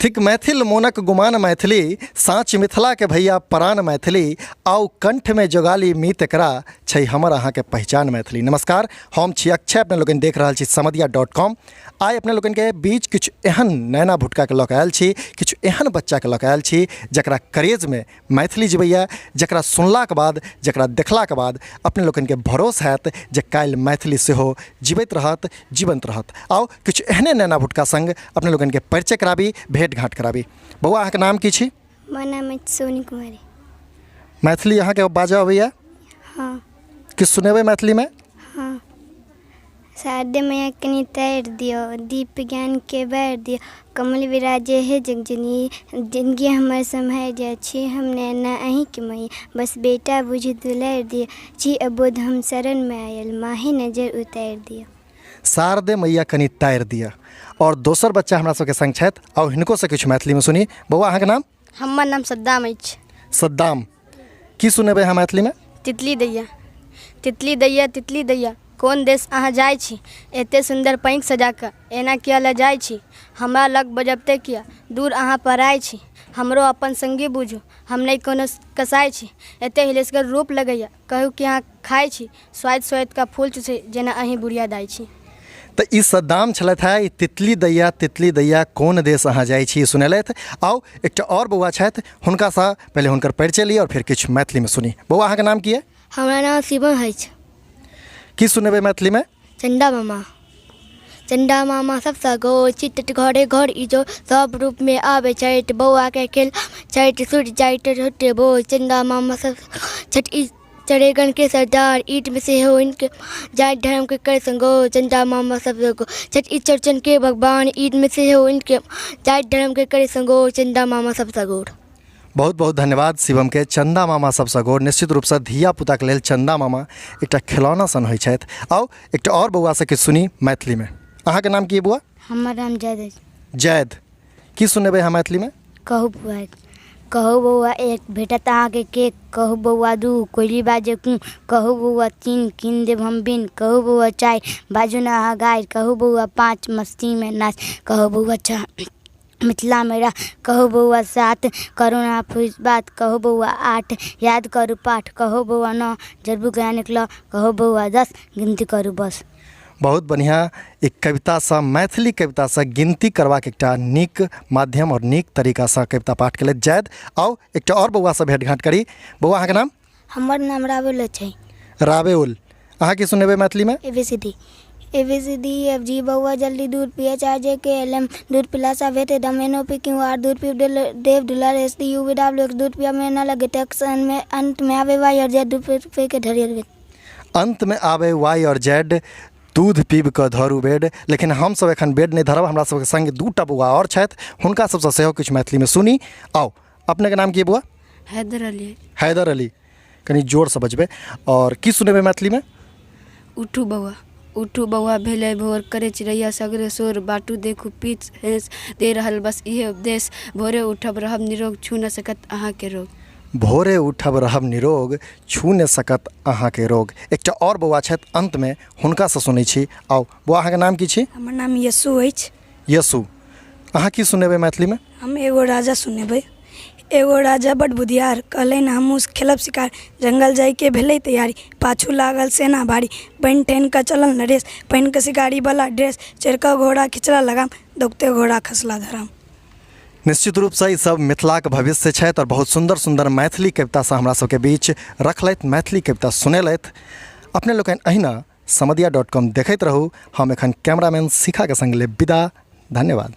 थिक मैथिल मोनक गुमान मैथिली, साँच मिथिलाके भैया परान मैथिली, आउ कंठमे जोगाली मीत एकरा, छै हमर अहाँके पहिचान मैथिली। नमस्कार, हम छी अक्षय, अपने लोकनि देख रहल छी समदिया डॉट कॉम। आइ अपने लोकनिके बीच किछु एहन नैना भुटकाके लऽ कऽ आयल छी, किछु एहन बच्चाके लऽ कऽ आयल छी जकरा करेजमे मैथिली जिबैए, जकरा सुनलाके बाद, जकरा देखलाके बाद अपने लोकनिके भरोस हैत जे काल्हि मैथिली सेहो जीबैत रहत, जीवन्त रहत। आउ किछु एहने नैना भुटका सङ्ग अपने लोकनिके परिचय कराबी, भेँट घाँट कराबी। बौआ, अहाँके नाम की छी? हमर नाम अछि सोनी कुमारी। मैथिली अहाँके बाजऽ अबैए? हँ। किछु सुनेबै मैथिलीमे? हँ। शारदे मैया कनि तारि दियौ, दीप ज्ञानके बारि दियौ, कमल विराजे हे जगजननी, जिनगी हमर सम्हारि जाउ, छी हम नैना अहीँके मैया, बस बेटा बुझि दुलारि दियौ, छी अबोध हम शरणमे आयल, माहे नजरि उतारि दियौ। शारदे मैया कनि तारि दिअ। आओर दोसर बच्चा हमरा सबके संग छथि, आउ हिनको से किछु मैथिलीमे सुनी। बौआ, अहाँके नाम? हमर नाम सद्दाम अछि। सद्दाम, की सुनेबै अहाँ मैथिलीमे? तितली दैया, तितली दैया, तितली दैया, कोन देश अहाँ जाइ छी? एते सुन्दर पैंख सजा कऽ एना किया लऽ जाइ छी? हमरा लग बजबते किया दूर अहाँ पड़ाइ छी? हमरो अपन संगी बुझू, हम नहि कोनो कसाइ छी। एते हिलेसगर रूप लगैया, कहू की अहाँ खाइ छी? स्वाति स्वाति का फूल चूसै जेना अहीं बुढ़िया दाइ छी। तऽ ई सद्दाम छलथि हेँ, ई तितली दैया तितली दैया कोन देश अहाँ जाइ छी सुनेलथि। आउ एकटा आओर बौआ छथि, हुनकासँ पहिले हुनकर परिचय ली आओर फेर किछु मैथिलीमे सुनी। बौआ, अहाँके नाम की अइ? हमरा नाम शिवम अछि। की सुनेबै मैथिलीमे? चन्दा मामा। चन्दा मामा सबसँ गोर, चित्र घरे घर इजोर, सब रूपमे आबै छथि, बौआके खेल छथि, सूर्य जाइत होते भोर, चन्दा मामा सब छथि चरेगन के सरदार, ईद में सेहो इनके जाति धर्म के कर संगो, चंदा मामा सब लोग छठ ई चौरचन के भगवान, ईद में सेहो इनके जाति धर्म के करे संगो, चंदा मामा सब सगोर। बहुत बहुत धन्यवाद शिवम के। चंदा मामा सब सगोर, निश्चित रूपसँ धिया पुताके लेल चंदा मामा एकटा खिलौना सन होइ छथि। आउ एकटा आओर बौआसँ किछु सुनी मैथिलीमे। अहाँके नाम की अइ बौआ? हमर नाम जैद अछि। जैद, की सुनेबै अहाँ मैथिलीमे? कहू बौआ, कहू बौआ एक, भेटत अहाँके केक, कहू बौआ दू, कोयली बाजै कू, कहू बौआ तीन, कीन देब हम बीन, कहू बौआ चारि, बाजू ने अहाँ गारि, कहू बौआ पाँच, मस्तीमे नाच, कहू बौआ छओ, मिथिलामे रह, कहू बौआ सात, करू ना फूसि बात, कहू बौआ आठ, याद करू पाठ, कहू बौआ नओ, जरबू ज्ञानक लऽ, कहू बौआ 10, गिनती करू बस। बहुत बढ़िआँ एक कवितासँ, मैथिली कवितासँ गिनती करबाक एकटा नीक माध्यम आओर नीक तरीकासँ कविता पाठ केलथि जैद। आउ एकटा आओर बौआसँ भेँट घाँट करी। बौआ, अहाँके नाम? हमर नाम राहुल छै। रावेउल, अहाँ की सुनेबै मैथिलीमे? A B C D. A B C D F G, बौआ जल्दी दूध पिए, चारि जे के एल एम, दूध पिलासँ भेटै दम, N O P Q R, दूध पीब देव दुलार, S T U V W X, दूध पियब मे न लगे टैक्स, मे अंत मे आबै वाई और जेड, दूध पी के धरियल। अन्तमे आबै वाई आओर जेड, दूध पीब कऽ धरू बेड। लेकिन हमसभ एखन बेड नहि धरब, हमरा सभके सङ्ग दूटा बौआ आओर छथि, हुनका सभसँ सेहो किछु मैथिलीमे सुनी। आउ, अपनेके नाम की बौआ? हैदर अली। हैदर अली, कनि जोरसँ बजबै। आओर की सुनेबै मैथिलीमे? उठू बौआ, उठू बौआ, भेलै भोर, करै चिड़ैया सगरे शोर, बाटू देखू पीच हेस, दे रहल बस इहे उपदेश, भोरे उठब रहब निरोग, छू न सकत अहाँके रोग। भोरे उठब रहब निरोग, छू ने सकत अहाँके रोग। एकटा आओर बौआ छथि अन्तमे, हुनकासँ सुनै छी। आउ बौआ, अहाँके नाम की छी? हमर नाम यशु अछि। यशु, अहाँ की सुनेबै मैथिलीमे? हम एगो राजा सुनेबै। एगो राजा बड्ड बुधियार, कहलनि हमहूँ खेलब शिकार, जंगल जाइके भेलै तैयारी, पाछू लागल सेना भारी, बनि ठनि कऽ चलल नरेश, पहिन कऽ शिकारीवला ड्रेस, चढ़ि कऽ घोड़ा खिचला लगाम, दौगते घोड़ा खसला धड़ाम। निश्चित रूपसँ ई सब मिथिलाक भविष्य छथि आओर बहुत सुन्दर सुन्दर मैथिली कवितासँ हमरा सबके बीच रखलथि, मैथिली कविता सुनेलथि। अपने लोकनि अहिना समदिया डॉट कॉम देखैत रहू। हम एखन कैमरामैन शिखाके सङ्ग लेब विदा। धन्यवाद।